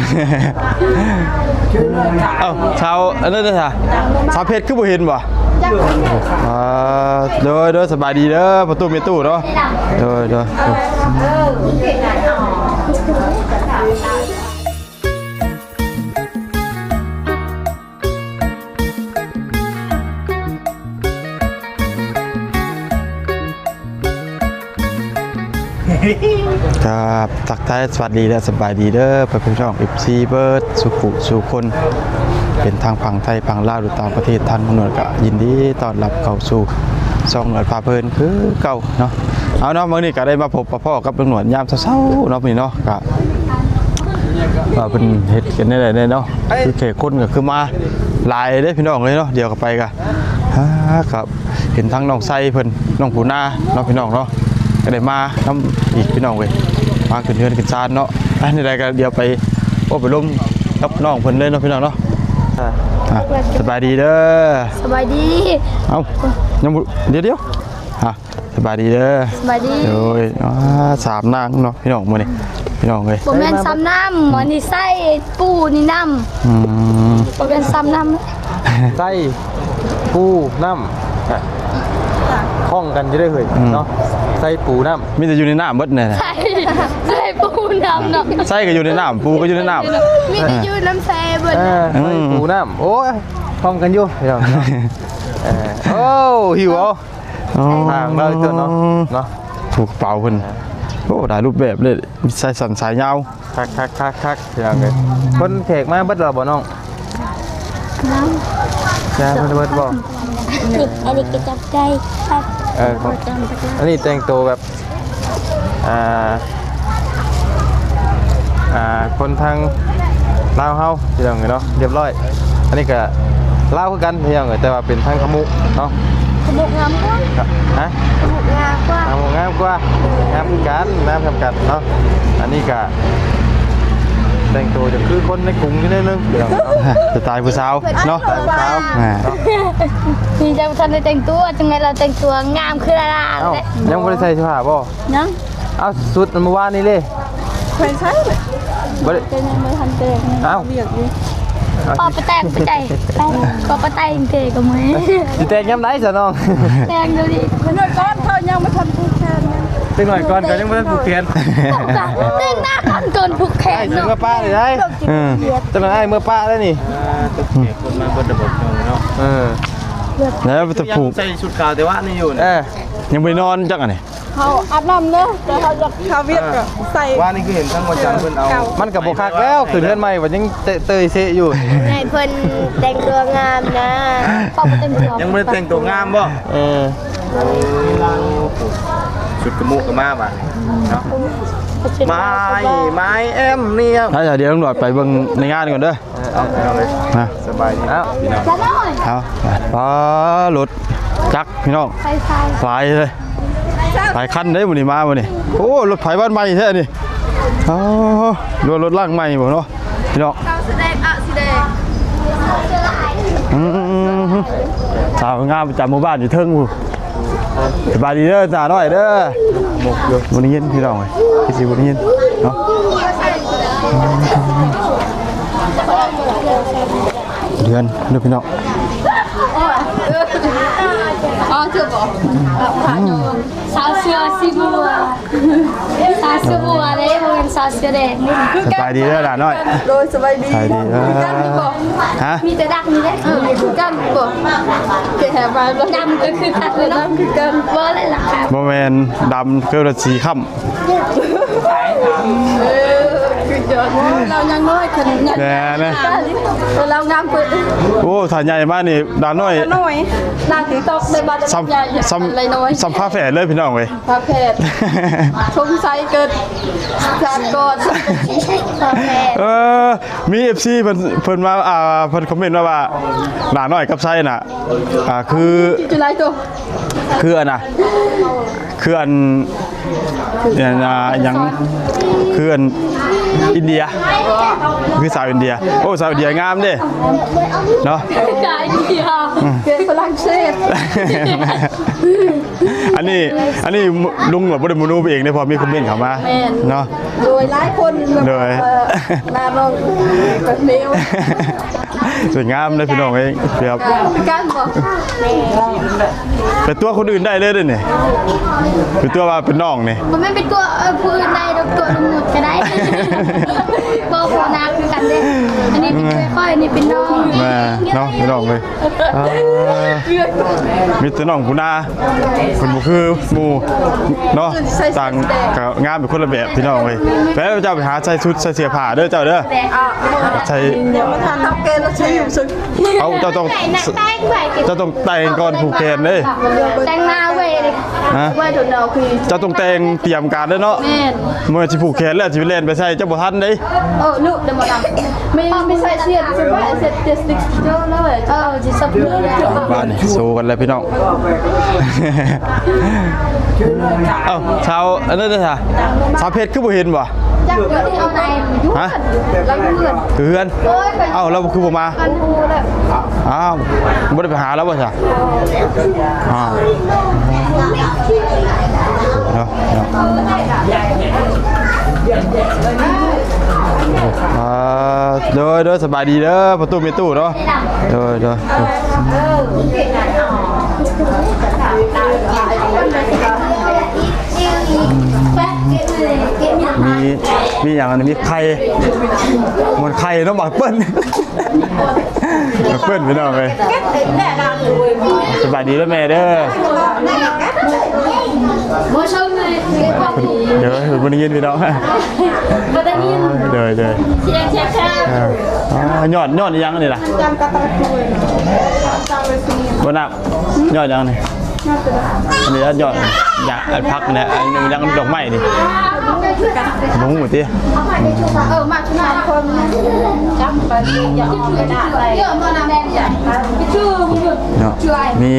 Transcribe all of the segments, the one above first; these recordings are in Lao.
ເອົ້າ ຊາວ ອັນນັ້ນເດ້ ຊາວເພັດຄືບໍ່ເຫັນບໍ່? ອ່າ ໂດຍ ໂດຍ ສະບາຍດີເດີ ພໍ່ຕູ້ແມ່ຕູ້ເນາະ ໂດຍ ໂດຍ ໂດຍ. ຄັບ ທັກທາຍສະຫວັດດີ ແລະ ສະບາຍດີເດີ ພໍ່ແມ່ພີ່ນ້ອງ ເອັຟຊີ ເບິດສູ່ຜູ້ສູ່ຄົນ ເປັນທັງຝັ່ງໄທ ຝັ່ງລາວ ຫຼື ຕ່າງປະເທດ ທາງໜວດກະຍິນດີຕ້ອນຮັບເຂົ້າສູ່ຊ່ອງໜວດພາເພີນຄືເກົ່າເນາະ. ເອົາເນາະ ມື້ນີ້ກະໄດ້ມາພົບມາພໍ້ກັບລຸງໜວດຍາມເຊົ້າໆເນາະ ມື້ນີ້ເນາະ ກະວ່າເພິ່ນເຮັດກັນແນວໃດແດ່ເນາະ ຄືແຂກຄົນກະຄືມາຫຼາຍເດ້ພີ່ນ້ອງເອີຍເນາະ. ດຽວເຂົ້າໄປກະ ອ່າ ຄັບ ເຫັນທັງນ້ອງໄຊເພິ່ນ ນ້ອງປູນາເນາະ ພີ່ນ້ອງເນາະ ກະໄດ້ມານຳອີກພີ່ນ້ອງເອີຍ ມາຂຶ້ນເຮືອນຂຶ້ນຊານເນາະ. ອ່ະ ແນວໃດກະດຽວໄປໂອ້ໄປລົມກັບນ້ອງເພິ່ນເລີຍເນາະ ພີ່ນ້ອງເນາະ. ອ່າ ອ່າ ສະບາຍດີເດີ ສະບາຍດີ. ເອົ້າ ຍັງບໍ່ ດຽວໆ ອ່າ ສະບາຍດີເດີ ສະບາຍດີ. ໂດຍ ອ່າ ສາມນາງເນາະ ພີ່ນ້ອງ ມື້ນີ້ ພີ່ນ້ອງເອີຍ ບໍ່ແມ່ນສາມນ້ຳ ອັນນີ້ໄຊ ປູ ນີ້ນ້ຳ ອືມ ບໍ່ແມ່ນສາມນ້ຳ ໄຊ ປູ ນ້ຳ ຂ້ອງກັນຢູ່ເດ້ເຮີ້ຍ ອືມ ເນາະ ໄຊ ປູ ນ້ຳ ມີແຕ່ຢູ່ໃນນ້ຳເບິດແນ່ນະ ໄຊ ໄຊ ປູ ນ້ຳເນາະ ໄຊກະຢູ່ໃນນ້ຳ ປູກະຢູ່ໃນນ້ຳ ມີແຕ່ຢູ່ນຳໄຊເບິດ ເອີ ໄຊ ອືມ ປູ ນ້ຳ ໂອ້ຍ ຂ້ອງກັນຢູ່ ພີ່ນ້ອງເນາະ. ເອີ ໂອ້ ຫິວເອົາ ອໍ ທາງເຮົາຕົວເນາະ ເນາະ ຜູກກະເປົາເພິ່ນ ໂອ້ ຫຼາຍຮູບແບບເລີຍ ມີສາຍສັ້ນສາຍຍາວ ຄັກໆໆໆ ພີ່ນ້ອງເອີຍ. ອືມ ຄົນແຂກມາເບິດແລ້ວບໍ່ນ້ອງ? ຍັງ ຍັງບໍ່ເບິດບໍ່? ນີ້ ອັນນີ້ກະຈັບໄກ່ ເອີ ອັນນີ້ແຕ່ງໂຕແບບ ອ່າ ອ່າ ຄົນທາງລາວເຮົາ ພີ່ນ້ອງເອີຍເນາະ ຮຽບຮ້ອຍ. ອັນນີ້ກະລາວຄືກັນ ພີ່ນ້ອງເອີຍ ແຕ່ວ່າເປັນທາງຂະມຸເນາະ ຂະມຸງາມກວ່າ ຮະ ຂະມຸງາມກວ່າ ຂະມຸງາມກວ່າ ງາມຄືກັນ ງາມຄືກັນເນາະ. ອັນນີ້ກະແຕ່ງໂຕຈະຄືຄົນໃນກຸງຢູ່ໜ້ອຍໜຶ່ງ ພີ່ນ້ອງເນາະ ສະໄຕຜູ້ສາວເນາະ ສະໄຕຜູ້ສາວ ອ່າ ເນາະ ນີ້ຍັງບໍ່ທັນໄດ້ແຕ່ງຕົວ ຈັ່ງໃດລາວແຕ່ງຕົວງາມຄືດາລາ. ເອົ້າ ເດ້ ຍັງບໍ່ໄດ້ໃສ່ເສື້ອຜ້າບໍ່? ຍັງ ເອົາ ຊຸດມື້ວານນີ້ເດ້ ເພິ່ນໃສ່ ບໍ່ໄດ້ ເພິ່ນຍັງບໍ່ທັນແຕ່ງ ເອົ້າ ວຽກຢູ່ ເອົາ ຂໍໄປແຕ່ງ ໄປແຕ່ງ ຂໍໄປແຕ່ງເຕະກັບມື້ ຊິແຕ່ງຍາມໃດຊະນ້ອງ? ແຕ່ງດຽວນີ້ ເພິ່ນວ່າກ່ອນເຂົາຍັງບໍ່ທັນຜູກແຂນ ຈັກໜ້ອຍກ່ອນ ເຂົາຍັງບໍ່ທັນຜູກແຂນ ແຕ່ງໜ້າກ່ອນ ກ່ອນຜູກແຂນເນາະ ເມືອປະໄດ້ ເອີ ຈັກໜ້ອຍອ້າຍເມືອປະໄດ້ນີ້ ອ່າ ຕົກແຂກຄົນມາເບິດລະບົບເນາະ ເອີ ແລ້ວໄປຕະຜູກ ໃສ່ຊຸດຂາວແຕ່ວ່ານີ້ຢູ່ ເອີ ຍັງບໍ່ໄດ້ນອນຈັກອັນນີ້ ເຮົາອາບນ້ຳເດີ ແຕ່ເຮົາຢາກຄາວຽກກະໃສ່ ວ່ານີ້ຄືເຫັນທາງວັນຈັນເພິ່ນເອົາ ມັນກະບໍ່ຄັກແລ້ວ ຂຶ້ນເຮືອນໃໝ່ບັດຍັງເຕີຍເຊະຢູ່ ໃຫ້ເພິ່ນແຕ່ງຕົວງາມນະ ເຂົາບໍ່ແຕ່ງຕົວ ຍັງບໍ່ໄດ້ແຕ່ງຕົວງາມບໍ່? ເອີ ຊຸດກະມຸກະມາບາດນີ້ເນາະ ມາຍ ມາຍແອມເນຍ ດຽວຕຳຫຼວດໄປເບິ່ງໃນງານກ່ອນເດີ. ເອີ ເອົາ ເອົາເລີຍ ຮະ ສະບາຍດີເນາະ ເອົາ ປາ ລົດຈັກພີ່ນ້ອງ ຫຼາຍເລີຍ ຫຼາຍຄັນເດ້ມື້ນີ້ມາມື້ນີ້ ໂອ້ ລົດໄຖບ້ານໃໝ່ແທ້ນີ້ ອໍ ຫຼືວ່າລົດລ້າງໃໝ່ບໍ່ເນາະ ພີ່ນ້ອງ ເອົາສີແດງ ເອົາສີແດງ ອືມ ສາວງາມປະຈຳໝູ່ບ້ານຢູ່ເທິງພຸ້ນ. ສະບາຍດີເດີ ຕານ້ອຍເດີ ບໍ່ໄດ້ຍິນພີ່ນ້ອງເອີຍ ຄືຊິບໍ່ໄດ້ຍິນເນາະ ເດືອນເດີພີ່ນ້ອງ ອໍ ເທື່ອບໍ່ ສາວເສືອສີບົວ ສາວເສືອບົວເດ້ ບໍ່ແມ່ນສາວເສືອແດງເດ້. ສະບາຍດີເດີຫຼານນ້ອຍ. ໂດຍ ສະບາຍດີ. ສະບາຍດີ. ເອີ ຄືກັນຢູ່ບໍ່? ຮະ? ມີແຕ່ດັກນີ້ແຫຼະ. ເອີ ຄືກັນຢູ່ບໍ່? ແກະແຫວນດຳກໍຄືກັນເນາະ. ດຳຄືກັນ. ບໍ່ແລ້ວລະ ບໍ່ແມ່ນດຳ ຄືວ່າສີຄ້ຳ. ເອີ ຄືຢອດ ລາວຍັງນ້ອຍຂະໜາດນັ້ນ. ແນ່ນະ ລາວງາມເກີນ. ໂອ້ ຖ້າໃຫຍ່ມານີ້ຫຼານນ້ອຍ ຫຼານນ້ອຍ ນາງຕິກຕັອກໄດ້ບາດ ສ່ຳ ສ່ຳ ສ່ຳຝາແຝດເລີຍພີ່ນ້ອງເອີຍ. ຝາແຝດ ສົງໄສເກີດຊາດກ່ອນ. ເອີ ມີເອັຟຊີເພິ່ນ ເພິ່ນມາ ອ່າ ເພິ່ນຄອມເມັນມາວ່າ ຫຼານນ້ອຍກັບໄຊນະ ອ່າ ຄື ຄືອັນນະ ຄືອັນ ອັນນະ ຫຍັງ ຄືອັນອິນເດຍ ຄືສາວອິນເດຍ. ໂອ້ ສາວອິນເດຍງາມເດ້ເນາະ. ສາວອິນເດຍ ອືມ ເປັນຝຣັ່ງເສດ. ອັນນີ້ ອັນນີ້ລຸງກໍບໍ່ໄດ້ມະໂນໄປເອງເດ້ ເພາະມີຄອມເມັນເຂົ້າມາ ແມ່ນ ເນາະ ໂດຍຫຼາຍຄົນ ໂດຍ ເອີ ມາເວົ້າແບບເມວ ສວຍງາມເດ້ພີ່ນ້ອງເອີຍ ແບບ ຄືກັນບໍ່ ໄປຕົວະຄົນອື່ນໄດ້ເລີຍເດ້ນີ້ ໄປຕົວະວ່າເປັນນ້ອງນີ້ ບໍ່ແມ່ນໄປຕົວະ ເອີ ຜູ້ອື່ນໄດ້ດອກ ຕົວະລຸງໜວດກໍໄດ້ ບໍ່ ບໍ່ໜັກຄືກັນເດ້ ອັນນີ້ເປັນເອື້ອຍຂ້ອຍ ອັນນີ້ເປັນນ້ອງ ແມ່ນເນາະ ພີ່ນ້ອງເອີຍ ອ່າ ມີແຕ່ນ້ອງຜູ້ໜ້າ ເພິ່ນບໍ່ຄືໝູ່ເນາະ ຕ່າງກໍງາມເປັນຄົນລະແບບພີ່ນ້ອງເອີຍ ແລ້ວເຈົ້າໄປຫາໃສ່ຊຸດໃສ່ເສື້ອຜ້າເດີເຈົ້າເດີ ໃສ່ ເອົາ ເຈົ້າຕ້ອງ ເຈົ້າຕ້ອງແຕ່ງກ່ອນຜູກແຂນເດ້ ແຕ່ງໜ້າເວີຍ ຮະ ເຈົ້າຕ້ອງແຕ່ງຕຽມການເດີເນາະ ແມ່ນ ບໍ່ແມ່ນຊິຜູກແຂນແລ້ວຊິໄປແລ່ນໄປໃສ່ ເຈົ້າບໍ່ທັນເດ້ ເອີ ລູກເດບໍ່ນຳ ມີ ມີໃສ່ເສຍດ ໃສ່ເສຍດເຈສຕິກເຈີເລີຍ ເອີ ຊິສັບເລີຍ ບ້ານນີ້ໂຊກັນແລ້ວພີ່ນ້ອງ ເອົ້າ ສາວ ອັນນັ້ນເດ້ ສາວເພັດຄືບໍ່ເຫັນບໍ່ ຈັກຢູ່ທີ່ເອົາໃນ ຮະ ລາວຢູ່ເຮືອນ ຢູ່ເຮືອນ ໂອ້ຍ ເອົ້າ ລາວຄືບໍ່ມາ ອ້າວ ບໍ່ໄດ້ໄປຫາລາວບໍ່ຊະ ອ້າວ ເນາະ ເນາະ ອ່າ ໂດຍ ໂດຍ ສະບາຍດີເດີ ພໍ່ຕູ້ແມ່ຕູ້ເນາະ ໂດຍ ໂດຍ ມີ ມີຫຍັງອັນນີ້ ມີໄຂ່ ມັນໄຂ່ເນາະ ໝາກເປີ້ນ ເພິ່ນພີ່ນ້ອງເອີຍ ສະບາຍດີເດີແມ່ເດີ ບໍ່ຊົມເລີຍ ເດີ ບໍ່ໄດ້ຍິນພີ່ນ້ອງ ບໍ່ໄດ້ຍິນ ເດີ ເດີ ສຽງແຊບໆ ອ່າ ຍອດ ຍອດອີ່ຫຍັງອັນນີ້ລະ ບໍ່ນັບ ຍອດຫຍັງນີ້ ອັນນີ້ຍອດ ຍາ ອັນຜັກນີ້ ອັນນີ້ຍັງດອກໄມ້ນີ້ ບໍ່ຮູ້ຕິ ເອີ ມາທຸກຄົນ ເນາະ ມີ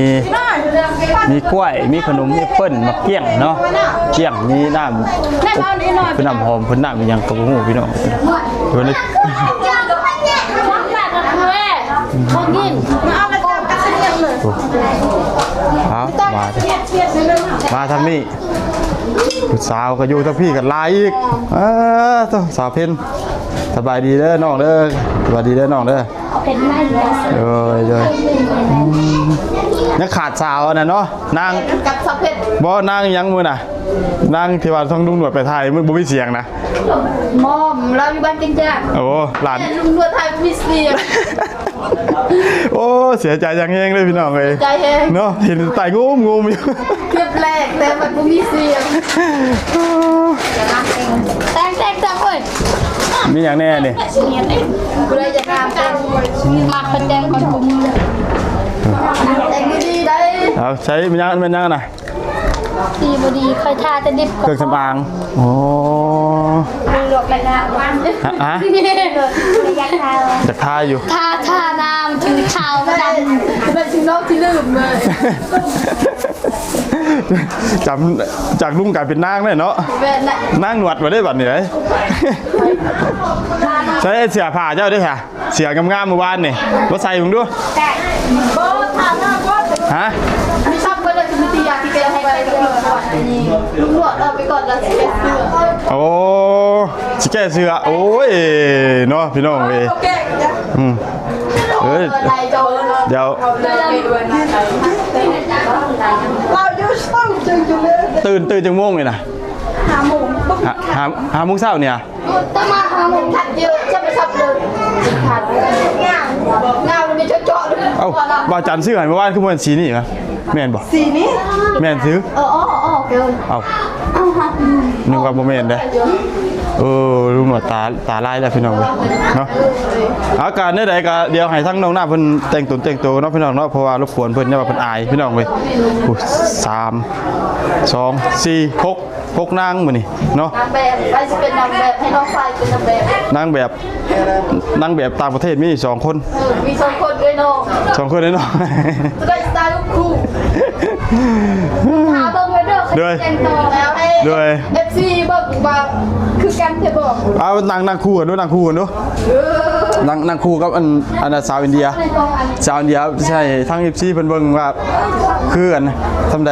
ມີກ້ວຍ ມີຂະໜົມ ມີແອັບເປິ້ນ ໝາກກ້ຽງເນາະ ກ້ຽງ ມີນ້ຳ ຄືນ້ຳຫອມ ເພິ່ນນ້ຳອີ່ຫຍັງກໍບໍ່ຮູ້ພີ່ນ້ອງ ເພິ່ນ ເອົາ ມາ ມາທາງນີ້ ຜູ້ສາວກໍຢູ່ທາງພີ້ກັນຫຼາຍອີກ ເອີ ໂທ້ ສາວເພັນ ສະບາຍດີເດີນ້ອງເດີ ສະບາຍດີເດີນ້ອງເດີ ເປັນໄງ ໂດຍ ໂດຍ ອືມ ຍັງຂາດສາວອັນນັ້ນເນາະ ນາງ ກັບສາວເພັນ ບໍ່ ນາງຫຍັງມື້ນະ ນາງທີ່ວ່າທາງລຸງໜວດໄປຖ່າຍ ມັນບໍ່ມີສຽງນະ ມອມ ລາວຢູ່ບ້ານກັນຍາກ ໂອ້ ຫຼານ ແມ່ນລຸງໜວດຖ່າຍບໍ່ມີສຽງ ໂອ້ ເສຍໃຈຢ່າງແຮງເລີຍພີ່ນ້ອງເອີຍ ໃຈແຮງ ເນາະ ເຫັນຕາຍງຸມໆຢູ່ ຄລິບແລກ ແຕ່ມັນບໍ່ມີສຽງ ແຕ່ງ ແຕ່ງ ແຕ່ງເອີຍ ມີຫຍັງແດ່ນີ້ ຜູ້ໃດຢາກງາມແຕ່ງ ມາເພິ່ນແຕ່ງກ່ອນ ແຕ່ງດີໆໄດ໋ ເອົາ ໃຊ້ແມ່ນຫຍັງ ແມ່ນຫຍັງນະ ດີບໍ່ດີ ຂ້ອຍທາແຕ່ດິບ ເຄື່ອງສຳອາງ ໂອ້ ລວກແຕ່ງໜ້າ ຮະ ຮະ ຢາກທາ ຢາກທາຢູ່ ທາ ທາໜ້າມັນຈຶ່ງຂາວ ມັນດຳ ແມ່ນຊິນ້ອງທີ່ລືມເລີຍ ຈຳ ຈາກລຸງກາຍເປັນນາງເລີຍເນາະ ແມ່ນນະ ນາງໜວດວ່າໄດ້ບັດນີ້ເດ້ ໃຊ້ເສື້ອຜ້າເຈົ້າເດ້ຊະ ເສື້ອງາມໆມື້ວານນີ້ ມາໃສ່ເບິ່ງດູ ຮະ ມີຊັບເບິດແລ້ວ ມີແຕ່ຢາທີ່ແກໃຫ້ໄປກັບລຸງກ່ອນ ລຸງໜວດອອກໄປກ່ອນ ແລ້ວຊິແກ້ເສື້ອ ໂອ້ ຊິແກ້ເສື້ອ ໂອ້ຍ ເນາະ ພີ່ນ້ອງເອີຍ ອືມ ເອີຍ ດຽວ ຕື່ນ ຕື່ນຈັກໂມງນີ້ນະ ຫ້າໂມງ ຫ້າ ຫ້າໂມງເຊົ້ານີ້ ຕ້ອງມາຫາໝໍຄັດຢູ່ ຈະໄປຂັບລົດຂັດ ງາມ ງາມ ມີເຈາະໆ ເອົ້າ ບ່າວຈັນຊື້ໃຫ້ເມື່ອວານຄືບໍ່ແມ່ນສີນີ້ຫວະ ແມ່ນບໍ່? ສີນີ້ ແມ່ນຊື່ ເອີ ອໍ ອໍ ເອີ ເອົ້າ ເອົ້າ ນຶກວ່າບໍ່ແມ່ນເດ້ ເອີ ລຸງໜວດຕາ ຕາລາຍແລ້ວພີ່ນ້ອງເອີຍເນາະ ອາກາດແນວໃດກໍດຽວໃຫ້ທາງນ້ອງໜ້າເພິ່ນແຕ່ງຕົນແຕ່ງໂຕເນາະພີ່ນ້ອງເນາະ ເພາະວ່າລົບກວນເພິ່ນ ຢ່າວ່າເພິ່ນອາຍພີ່ນ້ອງເອີຍ ໂອ້ ສາມ ສອງ ສີ່ ຫົກ ຫົກນາງມື້ນີ້ເນາະ ນາງແບບ ໃຜຊິເປັນນາງແບບ ໃຫ້ນ້ອງຊາຍເປັນນາງແບບ ນາງແບບ ນາງແບບຕ່າງປະເທດມີສອງຄົນ ເອີ ມີສອງຄົນເດ້ນ້ອງ ສອງຄົນເດ້ນ້ອງ ຈະໄດ້ສະໄຕລ໌ລູກຄູ່ ຖ້າເບິ່ງໄວ້ເດີ ໂດຍ ແຕ່ງໂຕແລ້ວໃຫ້ ໂດຍ ເອັຟຊີ ເບິ່ງວ່າຄືກັນແທ້ບໍ່ ເອົາ ນັ່ງ ນັ່ງຄູ່ກັນດູ ນັ່ງຄູ່ກັນດູ ເອີ ນັ່ງ ນັ່ງຄູ່ກັບອັນ ອັນນ່າ ສາວອິນເດຍ ສາວອິນເດຍ ໃຫ້ທາງເອັຟຊີເພິ່ນເບິ່ງວ່າຄືກັນສ່ຳໃດ.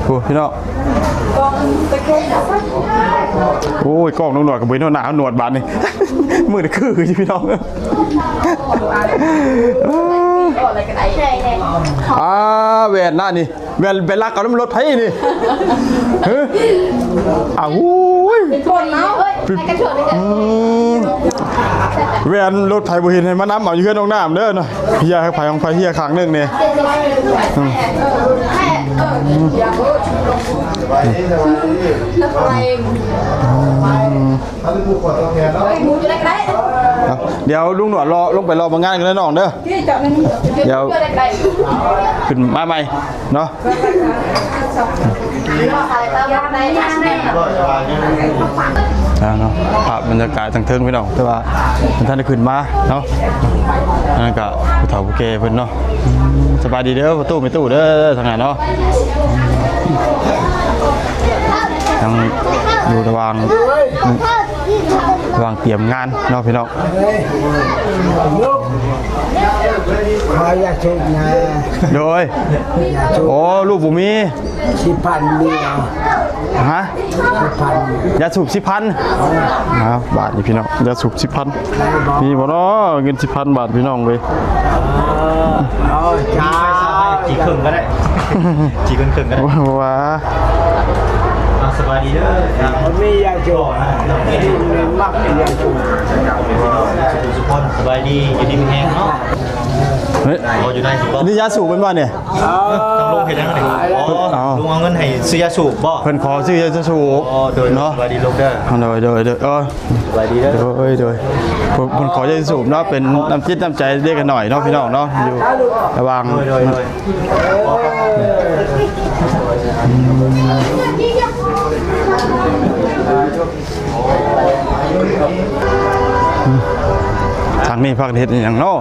ໂອ້ ພີ່ນ້ອງ ໂອ້ຍ ກ້ອງລຸງໜວດກໍບໍ່ເຫັນຫົວໜ້າເຮົາໜວດບາດນີ້ ມືດຄືຢູ່ ພີ່ນ້ອງ. ອ່າ ແວ່ນນະນີ້ ແວ່ນໄປລັກເອົານຳລົດໃຜນີ້? ຮະ? ອ້າວ ໂອ້ຍ ຄົນເນາະ ອືມ ແວ່ນລົດໃຜບໍ່ເຫັນໃຫ້ມານຳເອົາຢູ່ເຮືອນນ້ອງນ້ຳເດີເນາະ. ເຮຍໃຜຂອງໃຜ ເຮຍຂ້າງໜຶ່ງນີ້. ອືມ ດຽວລຸງໜວດລໍ ລົງໄປລໍເບິ່ງງານກັນເດີນ້ອງເດີ. ດຽວຂຶ້ນມາໃໝ່ເນາະ. ອ່າເນາະ ພາບບັນຍາກາດທາງເທິງພີ່ນ້ອງ ແຕ່ວ່າມັນທັນໄດ້ຂຶ້ນມາເນາະ. ອັນນັ້ນກະຜູ້ເຖົ້າຜູ້ແກ່ເພິ່ນເນາະ. ສະບາຍດີເດີພໍ່ຕູ້ແມ່ຕູ້ເດີ ທາງນັ້ນເນາະ. ຍັງຢູ່ລະຫວ່າງ ລະຫວ່າງຕຽມງານເນາະພີ່ນ້ອງ. ຂໍຢາສູບນະ. ໂດຍ ຢາສູບ. ໂອ້ ລູກບໍ່ມີ. ສິບພັນມີບໍ່? ຮະ? ສິບພັນ ຢາສູບສິບພັນ. ເອີ ອ່າ ບາດນີ້ພີ່ນ້ອງ ຢາສູບສິບພັນ ໄດ້ບໍ່? ມີບໍ່ເນາະ ເງິນສິບພັນບາດ ພີ່ນ້ອງເອີຍ? ເອີ ເອົາ ຈີ່ເຄິ່ງກໍໄດ້ ຈີ່ເຄິ່ງກໍໄດ້ ວ່າ ອ່າ ສະບາຍດີເດີ. ບໍ່ມີຢາສູບ ມັກກິນຢາສູບ. ສະບາຍດີ ຢູ່ດີມີແຮງເນາະ. ເຮີ້ຍ ອໍ ຢູ່ໃນ ນີ້ຢາສູບແມ່ນບໍ່ນີ້? ເອີ ທາງລຸງເຮັດຫຍັງນີ້? ອໍ ເອົາ ລຸງເອົາເງິນໃຫ້ຊື້ຢາສູບບໍ່? ເພິ່ນຂໍຊື້ຢາສູບ. ອໍ ໂດຍ ເນາະ ສະບາຍດີລູກເດີ. ໂດຍ ໂດຍ ໂດຍ ເອີ ສະບາຍດີເດີ. ໂດຍ ໂດຍ ເພິ່ນ ເພິ່ນຂໍຢາສູບເນາະ ເປັນນ້ຳຈິດນ້ຳໃຈເລັກນ້ອຍເນາະ ພີ່ນ້ອງເນາະ ຢູ່ລະຫວ່າງ ໂດຍ ໂດຍ ໂດຍ. ທາງນີ້ພາກັນເຮັດອີ່ຫຍັງເນາະ?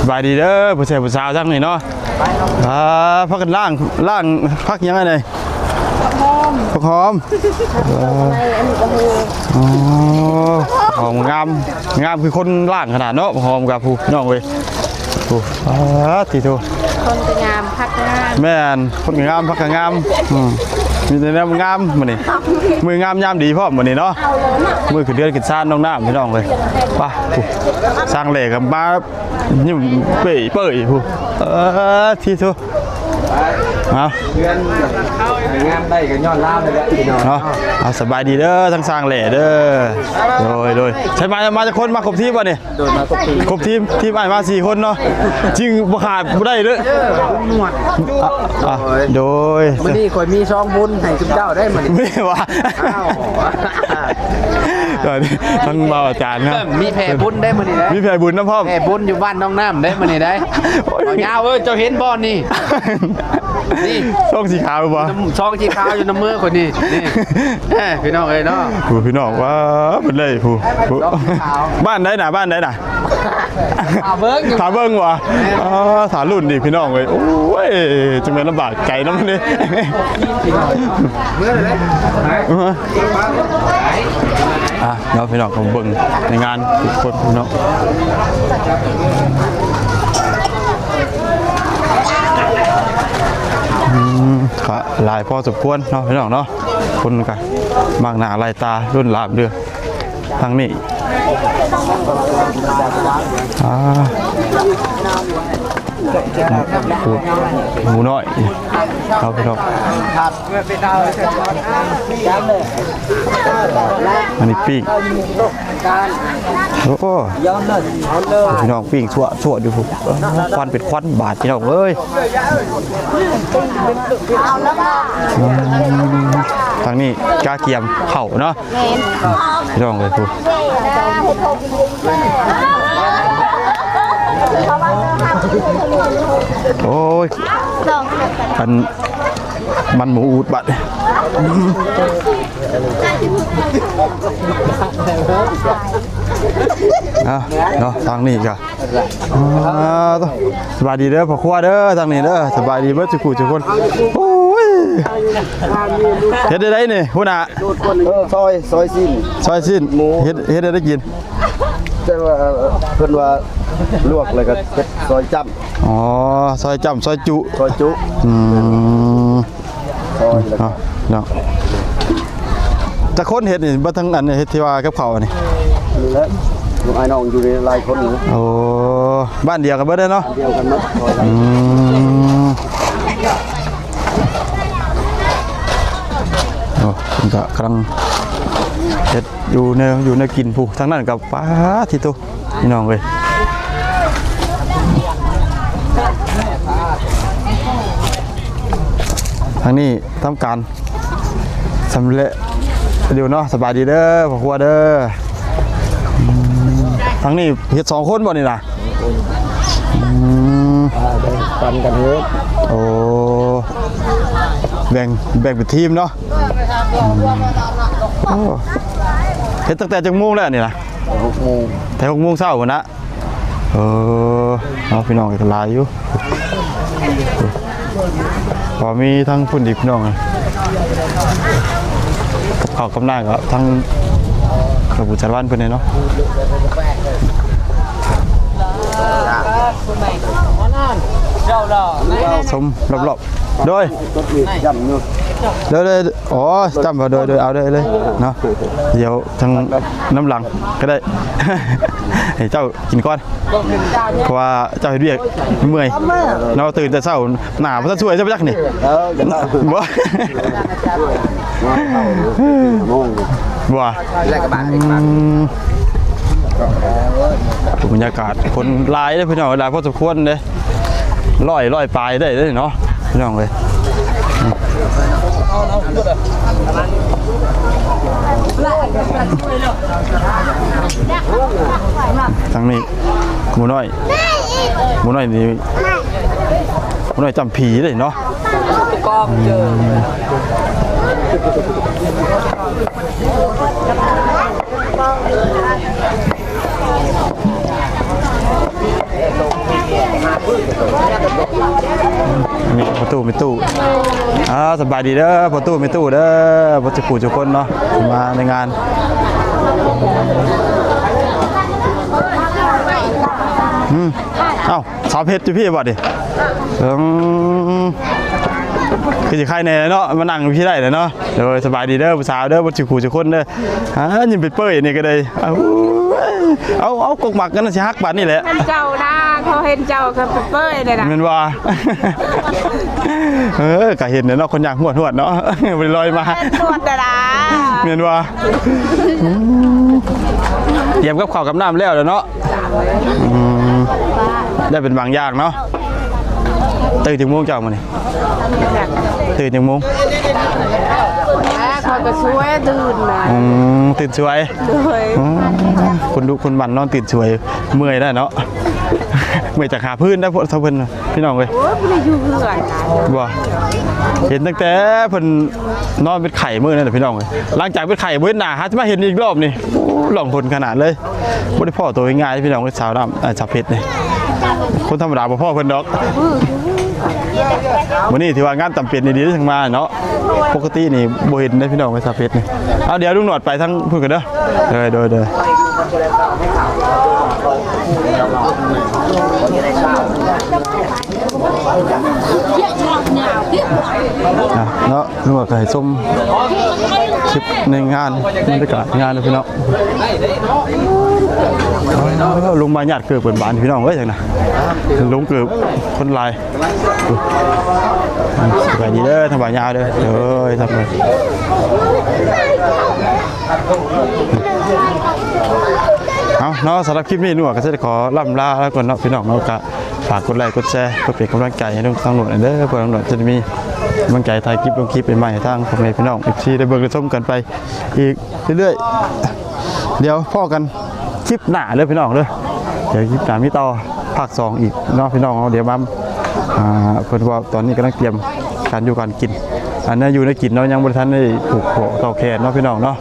ສະບາຍດີເດີ ຜູ້ຊາຍຜູ້ສາວທາງນີ້ເນາະ. ອ່າ ພາກັນລ້າງ ລ້າງຜັກຫຍັງອັນນີ້? ຜັກຫອມ ຜັກຫອມ. ເອີ ອັນນີ້ກໍຄື ອໍ ຫອມງາມ ງາມຄືຄົນລ້າງຂະໜາດເນາະ ຫອມກັບຜູ້ ພີ່ນ້ອງເອີຍ. ໂອ້ ປາດຕິໂທ ຄົນກໍງາມ ຜັກກໍງາມ. ແມ່ນ ຄົນກໍງາມ ຜັກກໍງາມ. ອືມ ມີແຕ່ແນວງາມມື້ນີ້ ມື້ງາມຍາມດີພ້ອມມື້ນີ້ເນາະ. ມື້ຂຶ້ນເຮືອນຂຶ້ນຊານນ້ອງນ້ຳ ພີ່ນ້ອງເອີຍ. ໄປ ຊ່າງແຫຼກກັບມາ ຍິ້ມເປ້ຍໆ ຜູ້ ເອີ ຕິໂທ. ເອົາ ເຮືອນງາມໄດ້ກໍຍ້ອນລາວນີ້ແຫຼະ ພີ່ນ້ອງເນາະ. ເອົາ ສະບາຍດີເດີ ທັງຊ່າງແຫຼເດີ. ໂດຍ ໂດຍ ໃຊ້ມາ ມາຈັກຄົນ? ມາຄົບທີມບໍ່ນີ້? ໂດຍ ມາຄົບທີມ ຄົບທີມ ທີມອ້າຍມາສີ່ຄົນເນາະ. ຈຶ່ງບໍ່ຂາດບໍ່ໄດ້ເດີ ເອີ ລຸງໜວດ. ອ່ະ ອ່ະ ໂດຍ ມື້ນີ້ຂ້ອຍມີຊອງບຸນໃຫ້ຊຸມເຈົ້າໄດ້ມື້ນີ້. ມື້ນີ້ຫວາ? ອ້າວ ທັງບ່າວອາຈານນະ ມີແຜ່ບຸນໄດ້ມື້ນີ້ນະ. ມີແຜ່ບຸນນຳພ້ອມ ແຜ່ບຸນຢູ່ບ້ານໜອງນ້ຳໄດ້ມື້ນີ້ໄດ້. ໂອ້ຍ ບ່າວຍາວເອີຍ ເຈົ້າເຫັນບໍ່ນີ້? ນີ້ ຊອງສີຂາວບໍ່? ຊອງສີຂາວຢູ່ນຳມືຂ້ອຍນີ້ ນີ້. ເອີ ພີ່ນ້ອງເອີຍເນາະ ໂອ້ ພີ່ນ້ອງ ວ້າ ເພິ່ນໄດ້ຜູ້ ບ້ານໃດນະ? ບ້ານໃດນະ? ຖ້າເບິ່ງຢູ່ ຖ້າເບິ່ງບໍ່? ແມ່ນ ອໍ ຖ້າລຸ້ນອີກ ພີ່ນ້ອງເອີຍ. ໂອ້ຍ ຈັ່ງແມ່ນລຳບາກໃຈນຳນີ້. ເມືອແລ້ວ ອ່ະ ເນາະ ພີ່ນ້ອງ ເບິ່ງໃນງານທຸກຄົນເນາະ. ອືມ ກະຫຼາຍພໍສົມຄວນເນາະ ພີ່ນ້ອງເນາະ. ຄົນກະມາກໜ້າຫຼາຍຕາ ລຸ້ນຫຼາມເດີ. ທາງນີ້ ອ່າ ໝູນ້ອຍເອົາ ພີ່ນ້ອງ. ອັນນີ້ປີ້ງ ໂອ້ ພີ່ນ້ອງ ປີ້ງຊົ່ວໆຢູ່ພຸ້ນ. ຄວັນເປັນຄວັນບາດ ພີ່ນ້ອງເອີຍ. ອືມ ທາງນີ້ກະກຽມເຂົ້າເນາະ. ແມ່ນ ພີ່ນ້ອງເອີຍ ໂອ້ຍ ອັນມັນໝູອູດບາດ. ເອົາເນາະ ທາງນີ້ກະ ອ່າ ສະບາຍດີເດີພໍ່ຄົວເດີ ທາງນີ້ເດີ. ສະບາຍດີເບິດທຸກຜູ້ທຸກຄົນ. ໂອ້ຍ ເຮັດໄດ້ໃດນີ້ຫົວໜ້າ? ເອີ ຊອຍ ຊອຍຊີ້ນ ຊອຍຊີ້ນໝູ ເຮັດ ເຮັດໄດ້ກິນ. ແຕ່ວ່າເພິ່ນວ່າລວກແລ້ວກໍເຮັດຊອຍຈ້ຳ. ອໍ ຊອຍຈ້ຳ ຊອຍຈຸ ຊອຍຈຸ. ອືມ ຊອຍແລ້ວ ເນາະ ເນາະ. ຈັກຄົນເຮັດນີ້ ເບິດທັງອັນເຮັດທີ່ວ່າກັບເຂົ້ານີ້? ນີ້ແຫຼະ ລູກອ້າຍນ້ອງຢູ່ນີ້ຫຼາຍຄົນຢູ່. ໂອ້ ບ້ານດຽວກັນເບິດເດ້ເນາະ? ບ້ານດຽວກັນໝົດ. ອືມ ໂອ້ ເພິ່ນກໍກຳລັງເຮັດຢູ່ແນວ ຢູ່ແນວກິນພຸ້ນ. ທາງນັ້ນກໍ ປາດ ທິໂຕ ພີ່ນ້ອງເອີຍ. ທາງນີ້ທຳການສຳເລັດຢູ່ເນາະ. ສະບາຍດີເດີພໍ່ຄົວເດີ. ອືມ ທາງນີ້ເຮັດສອງຄົນບໍ່ນີ້ນະ? ອືມ ອ່າ ແບ່ງປັນກັນເຮັດ. ໂອ້ ແບ່ງ ແບ່ງເປັນທີມເນາະ. ອືມ ໂອ້ ເຮັດຕັ້ງແຕ່ຈັກໂມງແລ້ວນີ້ນະ? ຫົກໂມງ ແຕ່ຫົກໂມງເຊົ້າພຸ້ນນະ. ເອີ ເນາະ ພີ່ນ້ອງກໍຫຼາຍຢູ່. ພໍມີທັງພຸ້ນອີກ ພີ່ນ້ອງ ກັບເຂົ້າກັບນ້ຳກໍທັງລະບຸຈັດວັນເພິ່ນເນາະ. ຊົມຮອບໆ ໂດຍ ໂດຍ ໂດຍ. ອໍ ຈ້ຳ ໂດຍ ໂດຍ ເອົາເລີຍເນາະ. ດຽວທາງນຳຫຼັງກໍໄດ້ ໃຫ້ເຈົ້າກິນກ່ອນ ເພາະວ່າເຈົ້າເຮັດວຽກເມື່ອຍເນາະ. ຕື່ນແຕ່ເຊົ້າ ໜ້າບໍ່ທັນຊ່ວຍຊະຈັກນີ້. ເອີ ບໍ່ ບໍ່ ແລ້ວກໍບາດ ອືມ ບັນຍາກາດຄົນຫຼາຍເດ້ພີ່ນ້ອງ ຫຼາຍພໍສົມຄວນເດ້. ຮ້ອຍ ຮ້ອຍປາຍໄດ້ເດ້ເນາະ ພີ່ນ້ອງເອີຍ. ທາງນີ້ໝູນ້ອຍ ໝູນ້ອຍນີ້ ໝູນ້ອຍຈຳຜີເດ້ເນາະ. ອືມ ນີ້ພໍ່ຕູ້ ແມ່ຕູ້ ອ່າ ສະບາຍດີເດີພໍ່ຕູ້ ແມ່ຕູ້ເດີ ເບິດທຸກຜູ້ທຸກຄົນເນາະ ທີ່ມາໃນງານ. ອືມ ເອົ້າ ສາວເພັດຢູ່ພີ້ບໍ່ນີ້? ອືມ ຄືຊິໄຄແດ່ເນາະ ມານັ່ງຢູ່ພີ້ໄດ້ແຫຼະເນາະ. ໂດຍ ສະບາຍດີເດີຜູ້ສາວເດີ ເບິດສູ່ຜູ້ສູ່ຄົນເດີ. ອ່າ ຍິ້ມເປີຍໆ ນີ້ກໍໄດ້. ເອົາ ເອົາ ເອົາ ກົກໝາກກັນຊິຫັກບາດນີ້ແຫຼະ. ເຫັນເຈົ້ານະ ເຂົາເຫັນເຈົ້າກໍເປີຍໆ ເດ້ນະ ແມ່ນບໍ່? ເອີ ກໍເຫັນແຫຼະເນາະ ຄົນຍ່າງຫວດໆ ເນາະ ບໍ່ໄດ້ລອຍມາ ແມ່ນບໍ່? ຕຽມກັບເຂົ້າກັບນ້ຳແລ້ວແຫຼະເນາະ. ອືມ ໄດ້ເປັນບາງຢ່າງເນາະ. ຕື່ນຈັກໂມງເຈົ້າມື້ນີ້? ຕື່ນຈັກໂມງ? ຂ້ອຍກໍສວຍຕື່ນນະ. ອືມ ຕື່ນສວຍ. ໂດຍ. ອືມ ຄົນດຸຄົນໝັ່ນນອນຕື່ນສວຍ ເມື່ອຍໄດ້ເນາະ. ເມື່ອຍຈາກຫາພື້ນໄດ້ພວກເຂົາເພິ່ນ ພີ່ນ້ອງເອີຍ. ໂອ້ຍ ບໍ່ໄດ້ຢູ່ເຮືອນນະ. ບໍ່ ເຫັນຕັ້ງແຕ່ເພິ່ນນອນເປັນໄຂ້ມື້ນັ້ນແຫຼະ ພີ່ນ້ອງເອີຍ. ຫຼັງຈາກເປັນໄຂ້ບໍ່ເຫັນໜ້າ ຫາຊິມາເຫັນອີກລອບນີ້ ໂອ້ ລ່ອງຫົນຂະໜາດເລີຍ. ບໍ່ໄດ້ພໍ້ໂຕງ່າຍໆ ພີ່ນ້ອງເອີຍ ສາວນ້ຳ ສາວເພັດນີ້. ຄົນທຳມະດາບໍ່ພໍ້ເພິ່ນດອກ. ມື້ນີ້ຖືວ່າງານຈຳເປັນດີໆ ຈັ່ງມາເນາະ. ປົກກະຕິນີ້ບໍ່ເຫັນເດ້ ພີ່ນ້ອງເອີຍ ສາວເພັດນີ້. ເອົາ ດຽວລຸງໜວດໄປທາງພຸ້ນກ່ອນເດີ. ໂດຍ ໂດຍ ໂດຍ. ອ່ະ ເນາະ ລຸງກໍໃຫ້ຊົມຄລິບໃນງານ ບັນຍາກາດງານເນາະ ພີ່ນ້ອງ. ລົງມາຍາດເກີບເປີດບານ ພີ່ນ້ອງເອີຍ ຈັ່ງນະ. ລົງເກີບຄົນຫຼາຍ. ສະບາຍດີເດີ ທາງບ່າວຍາວເດີ. ໂດຍ ສະບາຍ. ເອົາເນາະ ສຳລັບຄລິບນີ້ ໜວດກໍຈະໄດ້ຂໍລ່ຳລາລາກ່ອນເນາະ ພີ່ນ້ອງເນາະ. ກໍຝາກກົດໄລກົດແຊ ເພື່ອເປັນກຳລັງໃຈໃຫ້ທາງໜວດແດ່ເດີ ເພື່ອທາງໜວດຈະໄດ້ມີກຳລັງໃຈຖ່າຍຄລິບ ລົງຄລິບໃໝ່ໆ ໃຫ້ທາງພໍ່ແມ່ພີ່ນ້ອງ ເອັຟຊີ ໄດ້ເບິ່ງໄດ້ຊົມກັນໄປອີກເລື້ອຍໆ. ດຽວພໍ້ກັນຄລິບໜ້າເດີ ພີ່ນ້ອງເດີ. ດຽວຄລິບໜ້າມີຕໍ່ພາກສອງອີກເນາະ ພີ່ນ້ອງເນາະ. ດຽວມາ ອ່າ ເພິ່ນວ່າຕອນນີ້ກຳລັງຕຽມການຢູ່ການກິນ ອັນນັ້ນຢູ່ໃນກິນເນາະ ຍັງບໍ່ໄດ້ທັນໄດ້ຜູກຂໍ້ຕໍ່ແຂນເນາະ ພີ່ນ້ອງເນາະ.